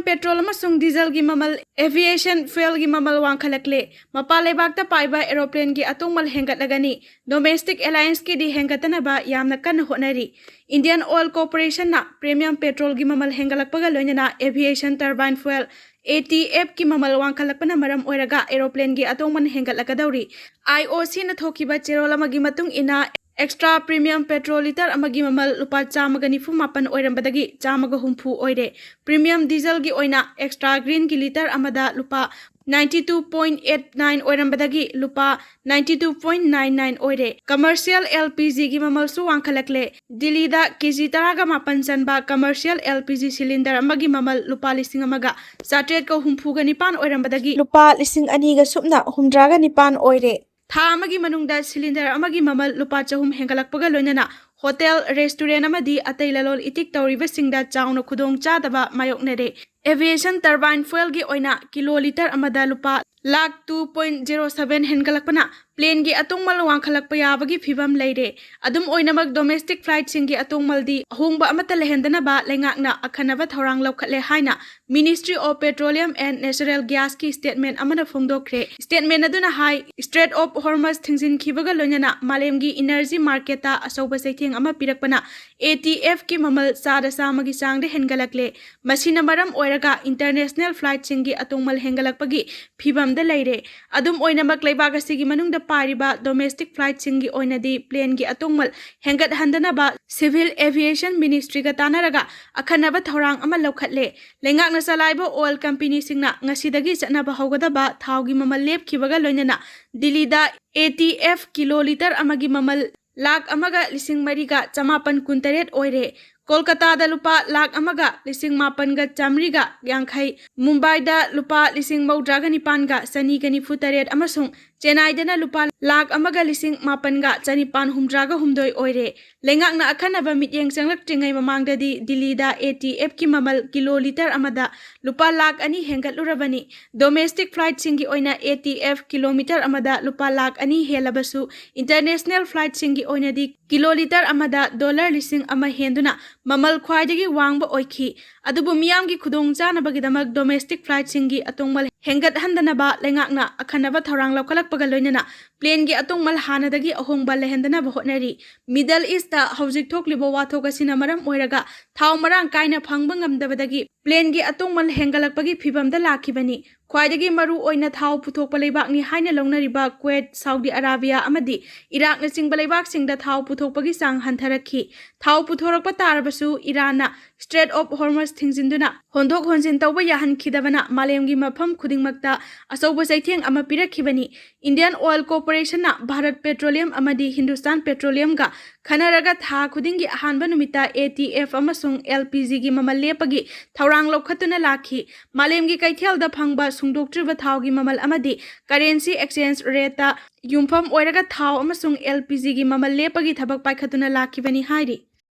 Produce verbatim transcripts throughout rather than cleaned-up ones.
Petrol ꯑꯃꯁꯨꯡ ꯗꯤꯖꯜꯒꯤ ꯃꯃꯜ, aviation ꯐ꯭ꯌꯨꯑꯦꯜꯒꯤ ꯃꯃꯜ ꯋꯥꯡꯈꯠꯂꯛꯂꯦ꯫ ꯃꯄꯥꯟ ꯂꯩꯕꯥꯛꯇ ꯄꯥꯏꯕ ꯑꯦꯔꯣꯄ꯭ꯂꯦꯟꯒꯤ ꯑꯇꯣꯡꯃꯜ ꯍꯦꯟꯒꯠꯂꯒꯅꯤ꯫ ꯗꯣꯃꯦꯁꯇꯤꯛ ꯑꯦꯂꯥꯌꯟꯁꯀꯤꯗꯤ ꯍꯦꯟꯒꯠꯇꯅꯕ ꯌꯥꯝꯅ ꯀꯟꯅ ꯍꯣꯠꯅꯔꯤ꯫ ꯏꯟꯗꯤꯌꯟ ꯑꯣꯏꯜ ꯀꯣꯔꯄꯣꯔꯦꯁꯟꯅ ꯄ꯭ꯔꯤꯃꯤꯌꯝ ꯄꯦꯇ꯭ꯔꯣꯜꯒꯤ ꯃꯃꯜ ꯍꯦꯟꯒꯠꯂꯛꯄꯒ ꯂꯣꯏꯅꯅ ꯑꯦꯚꯤꯌꯦꯁꯟ ꯇꯔꯕꯥꯏꯟ ꯐ꯭ꯌꯨꯑꯦꯜ, ATFꯀꯤ ꯃꯃꯜ ꯋꯥꯡꯈꯠꯂꯛꯄꯅ ꯃꯔꯝ ꯑꯣꯏꯔꯒ ꯑꯦꯔꯣꯄ꯭ꯂꯦꯟꯒꯤ ꯑꯇꯣꯡꯃꯜ ꯍꯦꯟꯒꯠꯂꯛꯀꯗꯧꯔꯤ꯫ IOCꯅ ꯊꯣꯛꯈꯤꯕ ꯆꯦꯔꯣꯜ ꯑꯃꯒꯤ ꯃꯇꯨꯡ ꯏꯟꯅ, ꯑꯦꯛꯁꯇ꯭ꯔꯥ ꯄ꯭ꯔꯤꯃꯤꯌꯝ ꯄꯦꯇ꯭ꯔꯣꯜ ꯂꯤꯇꯔ ꯑꯃꯒꯤ ꯃꯃꯜ ꯂꯨꯄꯥ ꯆꯥꯝꯃꯒ ꯅꯤꯐꯨ ꯃꯥꯄꯟ ꯑꯣꯏꯔꯝꯕꯗꯒꯤ ꯆꯥꯝꯃꯒ ꯍꯨꯝꯐꯨ ꯑꯣꯏꯔꯦ꯫ ꯄ꯭ꯔꯤꯃꯤꯌꯝ ꯗꯤꯖꯜꯒꯤ ꯑꯣꯏꯅ ꯑꯦꯛꯁꯇ꯭ꯔꯥ ꯒ꯭ꯔꯤꯟꯒꯤ ꯂꯤꯇꯔ ꯑꯃꯗ ꯂꯨꯄꯥ ninety two point eight nine ꯑꯣꯏꯔꯝꯕꯗꯒꯤ ꯂꯨꯄꯥ ninety two point nine nine ꯑꯣꯏꯔꯦ꯫ ꯀꯃꯔꯁꯤꯌꯦꯜ LPGꯒꯤ ꯃꯃꯜꯁꯨ ꯋꯥꯡꯈꯠꯂꯛꯂꯦ꯫ ꯗꯤꯜꯂꯤꯗ KG ꯇꯔꯥꯒ ꯃꯥꯄꯟ ꯆꯟꯕ ꯀꯃꯔꯁꯤꯌꯦꯜ LPG ꯁꯤꯂꯤꯟꯗꯔ ꯑꯃꯒꯤ ꯃꯃꯜ ꯂꯨꯄꯥ ꯂꯤꯁꯤꯡ ꯑꯃꯒ ꯆꯥꯇ꯭ꯔꯦꯠꯀ ꯍꯨꯝꯐꯨꯒ ꯅꯤꯄꯥꯟ ꯑꯣꯏꯔꯝꯕꯗꯒꯤ ꯂꯨꯄꯥ ꯂꯤꯁꯤꯡ ꯑꯅꯤꯒ ꯁꯨꯞꯅ ꯍꯨꯝꯗ꯭ꯔꯥꯒ ꯅꯤꯄꯥꯟ ꯑꯣꯏꯔꯦ꯫ ꯊꯥ ꯑꯃꯒꯤ ꯃꯅꯨꯡꯗ ꯁꯤꯂꯤꯟꯗꯔ ꯑꯃꯒꯤ ꯃꯃꯜ ꯂꯨꯄꯥ ꯆꯍꯨꯝ ꯍꯦꯟꯒꯠꯂꯛꯄꯒ ꯂꯣꯏꯅꯅ ꯍꯣꯇꯦꯜ, ꯔꯦꯁꯇꯨꯔꯦꯟ ꯑꯃꯗꯤ ꯑꯇꯩ ꯂꯂꯣꯟ ꯏꯇꯤꯛ ꯇꯧꯔꯤꯕꯁꯤꯡꯗ ꯆꯥꯎꯅ ꯈꯨꯗꯣꯡꯆꯥꯗꯕ ꯃꯥꯌꯣꯛꯅꯔꯦ꯫ ꯑꯦꯚꯤꯌꯦꯁꯟ ꯇꯔꯕꯥꯏꯟ ꯐ꯭ꯌꯨꯑꯦꯜꯒꯤ ꯑꯣꯏꯅ ꯀꯤꯂꯣ ꯂꯤꯇꯔ ꯑꯃꯗ ꯂꯨꯄꯥ lakh two point zero seven ꯍꯦꯟꯒꯠꯂꯛꯄꯅ ꯄ꯭ꯂꯦꯟꯒꯤ ꯑꯇꯣꯡꯃꯜ ꯋꯥꯡꯈꯠꯂꯛꯄ ꯌꯥꯕꯒꯤ ꯐꯤꯕꯝ ꯂꯩꯔꯦ꯫ ꯑꯗꯨꯝ ꯑꯣꯏꯅꯃꯛ, ꯗꯣꯃꯦꯁꯇꯤꯛ ꯐ꯭ꯂꯥꯏꯠꯁꯤꯡꯒꯤ ꯑꯇꯣꯡꯃꯜꯗꯤ ꯑꯍꯣꯡꯕ ꯑꯃꯠꯇ ꯂꯩꯍꯟꯗꯅꯕ ꯂꯩꯉꯥꯛꯅ ꯑꯈꯟꯅꯕ ꯊꯧꯔꯥꯡ ꯂꯧꯈꯠꯂꯦ ꯍꯥꯏꯅ Ministry of Petroleum and Natural Gasꯀꯤ ꯁ꯭ꯇꯦꯠꯃꯦꯟ ꯑꯃꯅ ꯐꯣꯡꯗꯣꯛꯈ꯭ꯔꯦ꯫ ꯁ꯭ꯇꯦꯠꯃꯦꯟ ꯑꯗꯨꯅ ꯍꯥꯏ, ꯁ꯭ꯇ꯭ꯔꯦꯠ ꯑꯣꯐ ꯍꯣꯔꯃꯁ ꯊꯤꯡꯖꯤꯟꯈꯤꯕꯒ ꯂꯣꯏꯅꯅ ꯃꯥꯂꯦꯝꯒꯤ ꯏꯅꯔꯖꯤ ꯃꯥꯔꯀꯦꯠꯇ ꯑꯆꯧꯕ ꯆꯩꯊꯦꯡ ꯑꯃ ꯄꯤꯔꯛꯄꯅ ATFꯀꯤ ꯃꯃꯜ ꯆꯥꯗ ꯆꯥꯝꯃꯒꯤ ꯆꯥꯡꯗ ꯍꯦꯟꯒꯠꯂꯛꯂꯦ꯫ ꯃꯁꯤꯅ ꯃꯔꯝ ꯑꯣꯏꯔꯒ ꯏꯟꯇꯔꯅꯦꯁꯅꯦꯜ ꯐ꯭ꯂꯥꯏꯠꯁꯤꯡꯒꯤ ꯑꯇꯣꯡꯃꯜ ꯍꯦꯟꯒꯠꯂꯛꯄꯒꯤ ꯐꯤꯕꯝꯗ ꯂꯩꯔꯦ꯫ ꯑꯗꯨꯝ ꯑꯣꯏꯅꯃꯛ, ꯂꯩꯕꯥꯛ ꯑꯁꯤꯒꯤ ꯃꯅꯨꯡꯗ ꯄꯥꯏꯔꯤꯕ ꯗꯣꯃꯦꯁꯇꯤꯛ ꯐ꯭ꯂꯥꯏꯠꯁꯤꯡꯒꯤ ꯑꯣꯏꯅꯗꯤ ꯄ꯭ꯂꯦꯟꯒꯤ ꯑꯇꯣꯡꯃꯜ ꯍꯦꯟꯒꯠꯍꯟꯗꯅꯕ ꯁꯤꯚꯤꯜ ꯑꯦꯚꯤꯌꯦꯁꯟ ꯃꯤꯅꯤꯁꯇ꯭ꯔꯤꯒ ꯇꯥꯟꯅꯔꯒ ꯑꯈꯟꯅꯕ ꯊꯧꯔꯥꯡ ꯑꯃ ꯂꯧꯈꯠꯂꯦ꯫ ꯂꯩꯉꯥꯛꯅ ꯆꯂꯥꯏꯕ ꯑꯣꯏꯜ ꯀꯝꯄꯦꯅꯤꯁꯤꯡꯅ ꯉꯁꯤꯗꯒꯤ ꯆꯠꯅꯕ ꯍꯧꯒꯗꯕ ꯊꯥꯎꯒꯤ ꯃꯃꯜ ꯂꯦꯞꯈꯤꯕꯒ ꯂꯣꯏꯅꯅ ꯗꯤꯜꯂꯤꯗ ATF ꯀꯤꯂꯣ ꯂꯤꯇꯔ ꯑꯃꯒꯤ ꯃꯃꯜ ꯂꯥꯈ ꯑꯃꯒ ꯂꯤꯁꯤꯡ ꯃꯔꯤꯒ ꯆꯃꯥꯄꯟ ꯀꯨꯟꯇꯔꯦꯠ ꯑꯣꯏꯔꯦ꯫ ꯀꯣꯜꯀꯇꯥꯗ ꯂꯨꯄꯥ ꯂꯥꯈ ꯑꯃꯒ ꯂꯤꯁꯤꯡ ꯃꯥꯄꯟꯒ ꯆꯥꯃꯔꯤꯒ ꯌꯥꯡꯈꯩ, ꯃꯨꯝꯕꯥꯏꯗ ꯂꯨꯄꯥ ꯂꯤꯁꯤꯡ ꯃꯧꯗ꯭ꯔꯥꯒ ꯅꯤꯄꯥꯟꯒ ꯆꯅꯤꯒ ꯅꯤꯐꯨ ꯇꯔꯦꯠ ꯑꯃꯁꯨꯡ ꯆꯦꯟꯅꯥꯏꯗꯅ ꯂꯨꯄꯥ ꯂꯥꯈ ꯑꯃꯒ ꯂꯤꯁꯤꯡ ꯃꯥꯄꯟꯒ ꯆꯅꯤꯄꯥꯟ ꯍꯨꯝꯗ꯭ꯔꯥꯒ ꯍꯨꯝꯗꯣꯏ ꯑꯣꯏꯔꯦ꯫ ꯂꯩꯉꯥꯛꯅ ꯑꯈꯟꯅꯕ ꯃꯤꯠꯌꯦꯡ ꯆꯪꯂꯛꯇ꯭ꯔꯤꯉꯩ ꯃꯃꯥꯡꯗꯗꯤ ꯗꯤꯜꯂꯤꯗ ATFꯀꯤ ꯃꯃꯜ ꯀꯤꯂꯣ ꯂꯤꯇꯔ ꯑꯃꯗ ꯂꯨꯄꯥ ꯂꯥꯈ ꯑꯅꯤ ꯍꯦꯟꯒꯠꯂꯨꯔꯕꯅꯤ꯫ ꯗꯣꯃꯦꯁꯇꯤꯛ ꯐ꯭ꯂꯥꯏꯠꯁꯤꯡꯒꯤ ꯑꯣꯏꯅ ATF ꯀꯤꯂꯣꯃꯤꯇꯔ ꯑꯃꯗ ꯂꯨꯄꯥ ꯂꯥꯈ ꯑꯅꯤ ꯍꯦꯜꯂꯕꯁꯨ, ꯏꯟꯇꯔꯅꯦꯁꯅꯦꯜ ꯐ꯭ꯂꯥꯏꯠꯁꯤꯡꯒꯤ ꯑꯣꯏꯅꯗꯤ ꯀꯤꯂꯣ ꯂꯤꯇꯔ ꯑꯃꯗ ꯗꯣꯂꯔ ꯂꯤꯁꯤꯡ ꯑꯃ ꯍꯦꯟꯗꯨꯅ ꯃꯃꯜ ꯈ꯭ꯋꯥꯏꯗꯒꯤ ꯋꯥꯡꯕ ꯑꯣꯏꯈꯤ꯫ ꯑꯗꯨꯕꯨ ꯃꯤꯌꯥꯝꯒꯤ ꯈꯨꯗꯣꯡ ꯆꯥꯅꯕꯒꯤꯗꯃꯛ domestic flightꯁꯤꯡꯒꯤ ꯑꯇꯣꯡꯕ ꯍꯦꯟꯒꯠꯍꯟꯗꯅꯕ ꯂꯩꯉꯥꯛꯅ ꯑꯈꯟꯅꯕ ꯊꯧꯔꯥꯡ ꯂꯧꯈꯠꯂꯛꯄꯒ ꯂꯣꯏꯅꯅ planeꯒꯤ ꯑꯇꯣꯡꯕ ꯍꯥꯟꯅꯗꯒꯤ ꯑꯍꯣꯡꯕ ꯂꯩꯍꯟꯗꯅꯕ ꯍꯣꯠꯅꯔꯤ꯫ Middle Eastꯇ ꯍꯧꯖꯤꯛ ꯊꯣꯛꯂꯤꯕ ꯋꯥꯊꯣꯛ ꯑꯁꯤꯅ ꯃꯔꯝ ꯑꯣꯏꯔꯒ ꯊꯥꯎ ꯃꯔꯥꯡ ꯀꯥꯏꯅ ꯐꯪꯕ ꯉꯝꯗꯕꯗꯒꯤ planeꯒꯤ ꯑꯇꯣꯡꯕ ꯍꯦꯟꯒꯠꯂꯛꯄꯒꯤ ꯐꯤꯚꯝꯗ ꯂꯥꯛꯈꯤꯕꯅꯤ꯫ ꯈ꯭ꯋꯥꯏꯗꯒꯤ ꯃꯔꯨ ꯑꯣꯏꯅ ꯊꯥꯎ ꯄꯨꯊꯣꯛꯄ ꯂꯩꯕꯥꯛꯅꯤ ꯍꯥꯏꯅ ꯂꯧꯅꯔꯤꯕ ꯀꯨꯋꯦꯠ, ꯁꯥꯎꯗꯤ ꯑꯔꯥꯕꯤꯌꯥ ꯑꯃꯗꯤ ꯏꯔꯥꯛꯅꯆꯤꯡꯕ ꯂꯩꯕꯥꯛꯁꯤꯡꯗ ꯊꯥꯎ ꯄꯨꯊꯣꯛꯄꯒꯤ ꯆꯥꯡ ꯍꯟꯊꯔꯛꯈꯤ꯫ ꯊꯥꯎ ꯄꯨꯊꯣꯔꯛꯄ ꯇꯥꯔꯕꯁꯨ ꯏꯔꯥꯟꯅ Strait of Hormuz ꯊꯤꯡꯖꯤꯟꯗꯨꯅ ꯍꯣꯟꯗꯣꯛ ꯍꯣꯟꯖꯤꯟ ꯇꯧꯕ ꯌꯥꯍꯟꯈꯤꯗꯕꯅ ꯃꯥꯂꯦꯝꯒꯤ ꯃꯐꯝ ꯈꯨꯗꯤꯡꯃꯛꯇ ꯑꯆꯧꯕ ꯆꯩꯊꯦꯡ ꯑꯃ ꯄꯤꯔꯛꯈꯤꯕꯅꯤ꯫ Indian Oil Corporationꯅ ꯚꯥꯔꯠ Petroleum ꯑꯃꯗꯤ Hindustan Petroleumꯒ ꯈꯟꯅꯔꯒ ꯊꯥ ꯈꯨꯗꯤꯡꯒꯤ ꯑꯍꯥꯟꯕ ꯅꯨꯃꯤꯠꯇ ATF ꯑꯃꯁꯨꯡ LPGꯒꯤ ꯃꯃꯜ ꯂꯦꯞꯄꯒꯤ ꯊꯧꯔꯥꯡ ꯂꯧꯈꯠꯇꯨꯅ ꯂꯥꯛꯈꯤ꯫ ꯃꯥꯂꯦꯝꯒꯤ ꯀꯩꯊꯦꯜꯗ ꯐꯪꯕ ꯁꯨꯡꯗꯣꯛꯇ꯭ꯔꯤꯕ ꯊꯥꯎꯒꯤ ꯃꯃꯜ ꯑꯃꯗꯤ currency exchange rateꯇ ꯌꯨꯝꯐꯝ ꯑꯣꯏꯔꯒ ꯊꯥꯎ ꯑꯃꯁꯨꯡ LPGꯒꯤ ꯃꯃꯜ ꯂꯦꯞꯄꯒꯤ ꯊꯕꯛ ꯄꯥꯏꯈꯠꯇꯨꯅ ꯂꯥꯛꯈꯤꯕꯅꯤ ꯍꯥꯏꯔꯤ꯫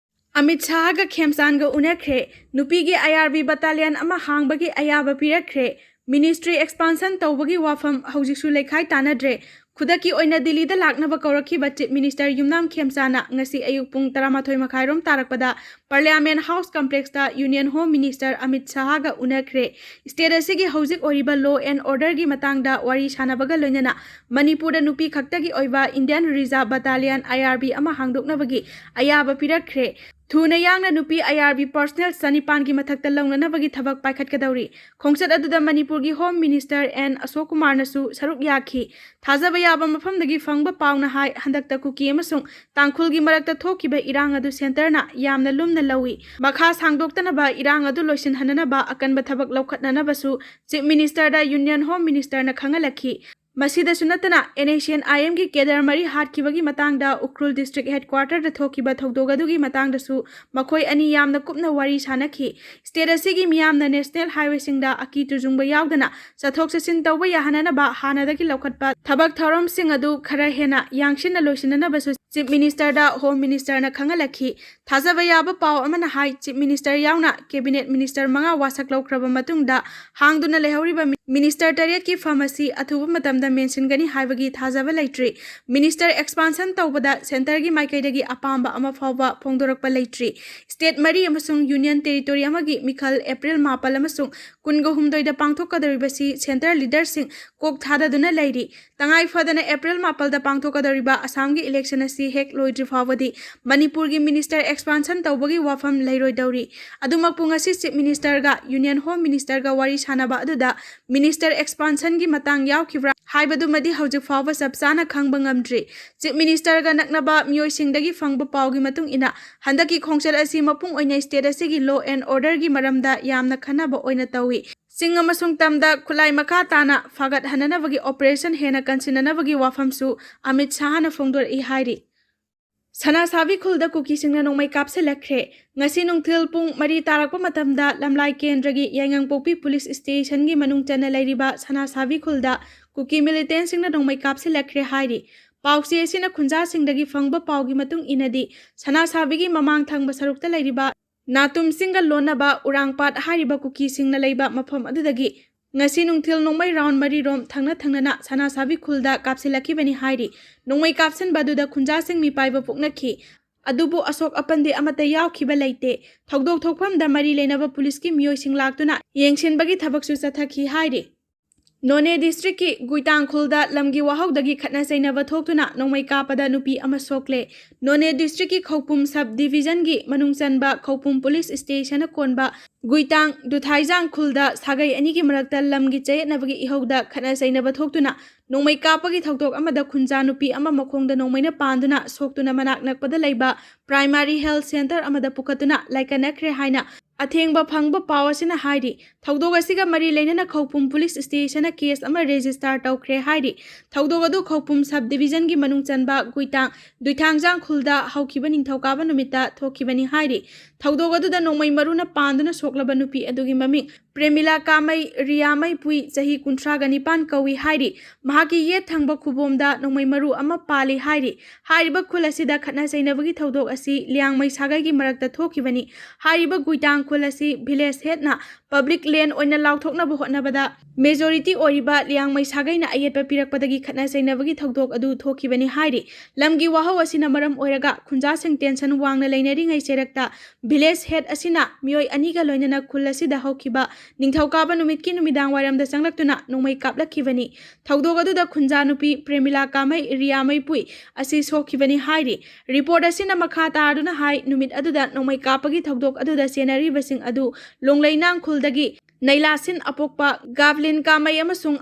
ꯑꯃꯤꯠ ꯁꯥꯍꯒ ꯈꯦꯝꯆꯥꯟꯒ ꯎꯅꯈ꯭ꯔꯦ꯫ ꯅꯨꯄꯤꯒꯤ IRB battalion ꯑꯃ ꯍꯥꯡꯕꯒꯤ ꯑꯌꯥꯕ ꯄꯤꯔꯛꯈ꯭ꯔꯦ꯫ Ministry expansion ꯇꯧꯕꯒꯤ ꯋꯥꯐꯝ ꯍꯧꯖꯤꯛꯁꯨ ꯂꯩꯈꯥꯏ ꯇꯥꯅꯗ꯭ꯔꯦ꯫ ꯈꯨꯗꯛꯀꯤ ꯑꯣꯏꯅ ꯗꯤꯜꯂꯤꯗ ꯂꯥꯛꯅꯕ ꯀꯧꯔꯛꯈꯤꯕ Chief Minister ꯌꯨꯝꯅꯥꯝ ꯈꯦꯝꯆꯥꯟꯅ ꯉꯁꯤ ꯑꯌꯨꯛ ꯄꯨꯡ ꯇꯔꯥꯃꯥꯊꯣꯏ ꯃꯈꯥꯏꯔꯣꯝ ꯇꯥꯔꯛꯄꯗ Parliament House Complexꯇ Union Home Minister Amit ꯁꯥꯍꯒ ꯎꯅꯈ꯭ꯔꯦ꯫ State ꯑꯁꯤꯒꯤ ꯍꯧꯖꯤꯛ ꯑꯣꯏꯔꯤꯕ law and orderꯒꯤ ꯃꯇꯥꯡꯗ ꯋꯥꯔꯤ ꯁꯥꯟꯅꯕꯒ ꯂꯣꯏꯅꯅ ꯃꯅꯤꯄꯨꯔꯗ ꯅꯨꯄꯤ ꯈꯛꯇꯒꯤ ꯑꯣꯏꯕ Indian Reserve Battalion, IRB, ꯑꯃ ꯍꯥꯡꯗꯣꯛꯅꯕꯒꯤ ꯑꯌꯥꯕ ꯄꯤꯔꯛꯈ꯭ꯔꯦ꯫ ꯊꯨꯅ ꯌꯥꯡꯅ ꯅꯨꯄꯤ IRB personnel ꯆꯅꯤꯄꯥꯟꯒꯤ ꯃꯊꯛꯇ ꯂꯧꯅꯅꯕꯒꯤ ꯊꯕꯛ ꯄꯥꯏꯈꯠꯀꯗꯧꯔꯤ꯫ ꯈꯣꯡꯆꯠ ꯑꯗꯨꯗ ꯃꯅꯤꯄꯨꯔꯒꯤ Home Minister ꯑꯦꯟ ꯑꯁꯣꯛ ꯀꯨꯃꯥꯔꯅꯁꯨ ꯁꯔꯨꯛ ꯌꯥꯈꯤ꯫ ꯊꯥꯖꯕ ꯌꯥꯕ ꯃꯐꯝꯗꯒꯤ ꯐꯪꯕ ꯄꯥꯎꯅ ꯍꯥꯏ, ꯍꯟꯗꯛꯇ ꯀꯨꯀꯤ ꯑꯃꯁꯨꯡ ꯇꯥꯡꯈꯨꯜꯒꯤ ꯃꯔꯛꯇ ꯊꯣꯛꯈꯤꯕ ꯏꯔꯥꯡ ꯑꯗꯨ centreꯅ ꯌꯥꯝꯅ ꯂꯨꯝꯅ ꯂꯧꯏ꯫ ꯃꯈꯥ ꯁꯥꯡꯗꯣꯛꯇꯅꯕ ꯏꯔꯥꯡ ꯑꯗꯨ ꯂꯣꯏꯁꯤꯟꯍꯟꯅꯅꯕ ꯑꯀꯟꯕ ꯊꯕꯛ ꯂꯧꯈꯠꯅꯅꯕꯁꯨ Chief Ministerꯗ Union Home Ministerꯅ ꯈꯪꯍꯜꯂꯛꯈꯤ꯫ ꯃꯁꯤꯗꯁꯨ ꯅꯠꯇꯅ, NSCN-IMꯒꯤ cadre ꯃꯔꯤ ꯍꯥꯠꯈꯤꯕꯒꯤ ꯃꯇꯥꯡꯗ ꯎꯈ꯭ꯔꯨꯜ district headquarterꯗ ꯊꯣꯛꯈꯤꯕ ꯊꯧꯗꯣꯛ ꯑꯗꯨꯒꯤ ꯃꯇꯥꯡꯗꯁꯨ ꯃꯈꯣꯏ ꯑꯅꯤ ꯌꯥꯝꯅ ꯀꯨꯞꯅ ꯋꯥꯔꯤ ꯁꯥꯅꯈꯤ꯫ State ꯑꯁꯤꯒꯤ ꯃꯤꯌꯥꯝꯅ national highwayꯁꯤꯡꯗ ꯑꯀꯤ ꯇꯨꯖꯨꯡꯕ ꯌꯥꯎꯗꯅ ꯆꯠꯊꯣꯛ ꯆꯠꯁꯤꯟ ꯇꯧꯕ ꯌꯥꯍꯟꯅꯅꯕ ꯍꯥꯟꯅꯗꯒꯤ ꯂꯧꯈꯠꯄ ꯊꯕꯛ ꯊꯧꯔꯝꯁꯤꯡ ꯑꯗꯨ ꯈꯔ ꯍꯦꯟꯅ ꯌꯥꯡꯁꯤꯟꯅ ꯂꯣꯏꯁꯤꯟꯅꯅꯕꯁꯨ Chief Minister ꯗ Home Minister ꯅ ꯈꯪꯍꯜꯂꯛꯈꯤ꯫ ꯊꯥꯖꯕ ꯌꯥꯕ ꯄꯥꯎ ꯑꯃꯅ ꯍꯥꯏ, Chief Minister ꯌꯥꯎꯅ Cabinet Minister ꯃꯉꯥ ꯋꯥꯁꯛ ꯂꯧꯈ꯭ꯔꯕ ꯃꯇꯨꯡꯗ ꯍꯥꯡꯗꯨꯅ ꯂꯩꯍꯧꯔꯤꯕ Minister ꯇꯔꯦꯠꯀꯤ ꯐꯝ ꯑꯁꯤ ꯑꯊꯨꯕ ꯃꯇꯝꯗ ꯃꯦꯟꯁꯤꯟꯒꯅꯤ ꯍꯥꯏꯕꯒꯤ ꯊꯥꯖꯕ ꯂꯩꯇ꯭ꯔꯤ꯫ Minister expansion ꯇꯧꯕꯗ Centre ꯒꯤ ꯃꯥꯏꯀꯩꯗꯒꯤ ꯑꯄꯥꯝꯕ ꯑꯃ ꯐꯥꯎꯕ ꯐꯣꯡꯗꯣꯔꯛꯄ ꯂꯩꯇ꯭ꯔꯤ꯫ State ꯃꯔꯤ ꯑꯃꯁꯨꯡ Union Territory ꯑꯃꯒꯤ ꯃꯤꯈꯜ April ꯃꯥꯄꯜ ꯑꯃꯁꯨꯡ ꯀꯨꯟꯒ ꯍꯨꯝꯗꯣꯏꯗ ꯄꯥꯡꯊꯣꯛꯀꯗꯧꯔꯤꯕꯁꯤ Centre leader ꯁꯤꯡ ꯀꯣꯛ ꯊꯥꯗꯗꯨꯅ ꯂꯩꯔꯤ꯫ ꯇꯉꯥꯏ ꯐꯗꯅ April ꯃꯥꯄꯜꯗ ꯄꯥꯡꯊꯣꯛꯀꯗꯧꯔꯤꯕ ꯑꯁꯥꯝꯒꯤ election ꯑꯁꯤ ꯍꯦꯛ ꯂꯣꯏꯗ꯭ꯔꯤ ꯐꯥꯎꯕꯗꯤ ꯃꯅꯤꯄꯨꯔꯒꯤ Minister expansion ꯇꯧꯕꯒꯤ ꯋꯥꯐꯝ ꯂꯩꯔꯣꯏꯗꯧꯔꯤ꯫ ꯑꯗꯨꯃꯛꯄꯨ ꯉꯁꯤ Chief Minister ꯒ Union Home Minister ꯒ ꯋꯥꯔꯤ ꯁꯥꯟꯅꯕ ꯑꯗꯨꯗ Minister expansion ꯒꯤ ꯃꯇꯥꯡ ꯌꯥꯎꯈꯤꯕ꯭ꯔꯥ ꯍꯥꯏꯕꯗꯨꯃꯗꯤ ꯍꯧꯖꯤꯛ ꯐꯥꯎꯕ ꯆꯞ ꯆꯥꯅ ꯈꯪꯕ ꯉꯝꯗ꯭ꯔꯤ꯫ Chief Minister ꯒ ꯅꯛꯅꯕ ꯃꯤꯑꯣꯏꯁꯤꯡꯗꯒꯤ ꯐꯪꯕ ꯄꯥꯎꯒꯤ ꯃꯇꯨꯡ ꯏꯟꯅ, ꯍꯟꯗꯛꯀꯤ ꯈꯣꯡꯆꯠ ꯑꯁꯤ ꯃꯄꯨꯡ ꯑꯣꯏꯅ state ꯑꯁꯤꯒꯤ law and order ꯒꯤ ꯃꯔꯝꯗ ꯌꯥꯝꯅ ꯈꯟꯅꯕ ꯑꯣꯏꯅ ꯇꯧꯏ꯫ ꯆꯤꯡ ꯑꯃꯁꯨꯡ ꯇꯝꯗ ꯈꯨꯠꯂꯥꯏ ꯃꯈꯥ ꯇꯥꯅ ꯐꯒꯠꯍꯟꯅꯅꯕꯒꯤ operation ꯍꯦꯟꯅ ꯀꯟꯁꯤꯟꯅꯅꯕꯒꯤ ꯋꯥꯐꯝꯁꯨ ꯑꯃꯤꯠ ꯁꯥꯍꯅ ꯐꯣꯡꯗꯣꯔꯛꯏ ꯍꯥꯏꯔꯤ꯫ ꯁꯅꯥꯁꯥꯕꯤ ꯈꯨꯜꯗ ꯀꯨꯀꯤꯁꯤꯡꯅ ꯅꯣꯡꯃꯩ ꯀꯥꯞꯁꯤꯜꯂꯛꯈ꯭ꯔꯦ꯫ ꯉꯁꯤ ꯅꯨꯡꯊꯤꯜ ꯄꯨꯡ ꯃꯔꯤ ꯇꯥꯔꯛꯄ ꯃꯇꯝꯗ ꯂꯝꯂꯥꯏ ꯀꯦꯟꯗ꯭ꯔꯒꯤ ꯌꯥꯏꯉꯪꯄꯣꯛꯄꯤ Police Station ꯒꯤ ꯃꯅꯨꯡ ꯆꯟꯅ ꯂꯩꯔꯤꯕ ꯁꯅꯥꯁꯥꯕꯤ ꯈꯨꯜꯗ ꯀꯨꯀꯤ militant ꯁꯤꯡꯅ ꯅꯣꯡꯃꯩ ꯀꯥꯞꯁꯤꯜꯂꯛꯈ꯭ꯔꯦ ꯍꯥꯏꯔꯤ꯫ ꯄꯥꯎꯆꯦ ꯑꯁꯤꯅ ꯈꯨꯟꯖꯥꯁꯤꯡꯗꯒꯤ ꯐꯪꯕ ꯄꯥꯎꯒꯤ ꯃꯇꯨꯡ ꯏꯟꯅꯗꯤ, ꯁꯅꯥꯁꯥꯕꯤꯒꯤ ꯃꯃꯥꯡ ꯊꯪꯕ ꯁꯔꯨꯛꯇ ꯂꯩꯔꯤꯕ ꯅꯥꯇꯨꯝ ꯆꯤꯡꯒ ꯂꯣꯟꯅꯕ ꯎꯔꯥꯡꯄꯥꯠ ꯍꯥꯏꯔꯤꯕ ꯀꯨꯀꯤꯁꯤꯡꯅ ꯂꯩꯕ ꯃꯐꯝ ꯑꯗꯨꯗꯒꯤ ꯉꯁꯤ ꯅꯨꯡꯊꯤꯜ ꯅꯣꯡꯃꯩ round ꯃꯔꯤꯔꯣꯝ ꯊꯪꯅ ꯊꯪꯅꯅ ꯁꯅꯥꯁꯥꯕꯤ ꯈꯨꯜꯗ ꯀꯥꯞꯁꯤꯜꯂꯛꯈꯤꯕꯅꯤ ꯍꯥꯏꯔꯤ꯫ ꯅꯣꯡꯃꯩ ꯀꯥꯞꯁꯤꯟꯕ ꯑꯗꯨꯗ ꯈꯨꯟꯖꯥꯁꯤꯡ ꯃꯤꯄꯥꯏꯕ ꯄꯣꯛꯅꯈꯤ꯫ ꯑꯗꯨꯕꯨ ꯑꯁꯣꯛ ꯑꯄꯟꯗꯤ ꯑꯃꯠꯇ ꯌꯥꯎꯈꯤꯕ ꯂꯩꯇꯦ꯫ ꯊꯧꯗꯣꯛ ꯊꯣꯛꯐꯝꯗ ꯃꯔꯤ ꯂꯩꯅꯕ police ꯀꯤ ꯃꯤꯑꯣꯏꯁꯤꯡ ꯂꯥꯛꯇꯨꯅ ꯌꯦꯡꯁꯤꯟꯕꯒꯤ ꯊꯕꯛꯁꯨ ꯆꯠꯊꯈꯤ ꯍꯥꯏꯔꯤ꯫ ꯅꯣꯅꯦ district ꯀꯤ ꯒꯨꯏꯇꯥꯡ ꯈꯨꯜꯗ ꯂꯝꯒꯤ ꯋꯥꯍꯧꯗꯒꯤ ꯈꯠꯅ ꯆꯩꯅꯕ ꯊꯣꯛꯇꯨꯅ ꯅꯣꯡꯃꯩ ꯀꯥꯞꯄꯗ ꯅꯨꯄꯤ ꯑꯃ ꯁꯣꯛꯂꯦ꯫ ꯅꯣꯅꯦ district ꯀꯤ ꯈꯧꯄꯨꯝ sub division ꯒꯤ ꯃꯅꯨꯡ ꯆꯟꯕ ꯈꯧꯄꯨꯝ police station ꯅ ꯀꯣꯟꯕ ꯒꯨꯏꯇꯥꯡ ꯗꯨꯊꯥꯏꯖꯥꯡ ꯈꯨꯜꯗ ꯁꯥꯒꯩ ꯑꯅꯤꯒꯤ ꯃꯔꯛꯇ ꯂꯝꯒꯤ ꯆꯌꯦꯠꯅꯕꯒꯤ ꯏꯍꯧꯗ ꯈꯠꯅ ꯆꯩꯅꯕ ꯊꯣꯛꯇꯨꯅ ꯅꯣꯡꯃꯩ ꯀꯥꯞꯄꯒꯤ ꯊꯧꯗꯣꯛ ꯑꯃꯗ ꯈꯨꯟꯖꯥ ꯅꯨꯄꯤ ꯑꯃ ꯃꯈꯣꯡꯗ ꯅꯣꯡꯃꯩꯅ ꯄꯥꯟꯗꯨꯅ ꯁꯣꯛꯇꯨꯅ ꯃꯅꯥꯛ ꯅꯛꯄꯗ ꯂꯩꯕ primary health centre ꯑꯃꯗ ꯄꯨꯈꯠꯇꯨꯅ ꯂꯥꯏꯀꯠꯅꯈ꯭ꯔꯦ ꯍꯥꯏꯅ ꯑꯊꯦꯡꯕ ꯐꯪꯕ ꯄꯥꯎ ꯑꯁꯤꯅ ꯍꯥꯏꯔꯤ꯫ ꯊꯧꯗꯣꯛ ꯑꯁꯤꯒ ꯃꯔꯤ ꯂꯩꯅꯅ ꯈꯧꯄꯨꯝ police station ꯅ case ꯑꯃ register ꯇꯧꯈ꯭ꯔꯦ ꯍꯥꯏꯔꯤ꯫ ꯊꯧꯗꯣꯛ ꯑꯗꯨ ꯈꯧꯄꯨꯝ sub division ꯒꯤ ꯃꯅꯨꯡ ꯆꯟꯕ ꯒꯨꯏꯇꯥꯡ ꯗꯨꯏꯊꯥꯡꯖꯥꯡ ꯈꯨꯜꯗ ꯍꯧꯈꯤꯕ ꯅꯤꯡꯊꯧꯀꯥꯕ ꯅꯨꯃꯤꯠꯇ ꯊꯣꯛꯈꯤꯕꯅꯤ ꯍꯥꯏꯔꯤ꯫ ꯊꯧꯗꯣꯛ ꯑꯗꯨꯗ ꯅꯣꯡꯃꯩ ꯃꯔꯨꯅ ꯄꯥꯟꯗꯨꯅ ꯁꯣꯛꯂꯕ ꯅꯨꯄꯤ ꯑꯗꯨꯒꯤ ꯃꯃꯤꯡ ꯄ꯭ꯔꯦꯃꯤꯂꯥ ꯀꯥꯃꯩ, ꯔꯤꯌꯥ ꯃꯩꯄꯨꯏ, ꯆꯍꯤ ꯀꯨꯟꯊ꯭ꯔꯥꯒ ꯅꯤꯄꯥꯟ ꯀꯧꯏ ꯍꯥꯏꯔꯤ꯫ ꯃꯍꯥꯛꯀꯤ ꯌꯦꯠ ꯊꯪꯕ ꯈꯨꯕꯣꯝꯗ ꯅꯣꯡꯃꯩ ꯃꯔꯨ ꯑꯃ ꯄꯥꯜꯂꯤ ꯍꯥꯏꯔꯤ꯫ ꯍꯥꯏꯔꯤꯕ ꯈꯨꯜ ꯑꯁꯤꯗ ꯈꯠꯅ ꯆꯩꯅꯕꯒꯤ ꯊꯧꯗꯣꯛ ꯑꯁꯤ ꯂꯤꯌꯥꯡꯃꯩ ꯁꯥꯒꯩꯒꯤ ꯃꯔꯛꯇ ꯊꯣꯛꯈꯤꯕꯅꯤ꯫ ꯍꯥꯏꯔꯤꯕ ꯒꯨꯏꯇꯥꯡ ꯈꯨꯜ ꯑꯁꯤ village headꯅ public land ꯑꯣꯏꯅ ꯂꯥꯎꯊꯣꯛꯅꯕ ꯍꯣꯠꯅꯕꯗ majority ꯑꯣꯏꯔꯤꯕ ꯂꯤꯌꯥꯡꯃꯩ ꯁꯥꯒꯩꯅ ꯑꯌꯦꯠꯄ ꯄꯤꯔꯛꯄꯗꯒꯤ ꯈꯠꯅ ꯆꯩꯅꯕꯒꯤ ꯊꯧꯗꯣꯛ ꯑꯗꯨ ꯊꯣꯛꯈꯤꯕꯅꯤ ꯍꯥꯏꯔꯤ꯫ ꯂꯝꯒꯤ ꯋꯥꯍꯧ ꯑꯁꯤꯅ ꯃꯔꯝ ꯑꯣꯏꯔꯒ ꯈꯨꯟꯖꯥꯁꯤꯡ tension ꯋꯥꯡꯅ ꯂꯩꯅꯔꯤꯉꯩ ꯆꯩꯔꯛꯇ village head ꯑꯁꯤꯅ ꯃꯤꯑꯣꯏ ꯑꯅꯤꯒ ꯂꯣꯏꯅꯅ ꯈꯨꯜ ꯑꯁꯤꯗ ꯍꯧꯈꯤꯕ ꯅꯤꯡꯊꯧꯀꯥꯕ ꯅꯨꯃꯤꯠꯀꯤ ꯅꯨꯃꯤꯗꯥꯡ ꯋꯥꯏꯔꯝꯗ ꯆꯪꯂꯛꯇꯨꯅ ꯅꯣꯡꯃꯩ ꯀꯥꯞꯂꯛꯈꯤꯕꯅꯤ꯫ ꯊꯧꯗꯣꯛ ꯑꯗꯨꯗ ꯈꯨꯟꯖꯥ ꯅꯨꯄꯤ ꯄ꯭ꯔꯦꯃꯤꯂꯥ ꯀꯥꯃꯩ, ꯔꯤꯌꯥ ꯃꯩꯄꯨꯏ ꯑꯁꯤ ꯁꯣꯛꯈꯤꯕꯅꯤ ꯍꯥꯏꯔꯤ꯫ Report ꯑꯁꯤꯅ ꯃꯈꯥ ꯇꯥꯗꯨꯅ ꯍꯥꯏ, ꯅꯨꯃꯤꯠ ꯑꯗꯨꯗ ꯅꯣꯡꯃꯩ ꯀꯥꯞꯄꯒꯤ ꯊꯧꯗꯣꯛ ꯑꯗꯨꯗ ꯆꯦꯟꯅꯔꯤꯕꯁꯤꯡ ꯑꯗꯨ ꯂꯣꯡꯂꯩꯅꯥꯡ ꯈꯨꯜꯗꯒꯤ ꯅꯩꯂꯥꯁꯤꯟ ꯑꯄꯣꯛꯄ ꯒꯥꯕ꯭ꯂꯤꯟ ꯀꯥꯃꯩ ꯑꯃꯁꯨꯡ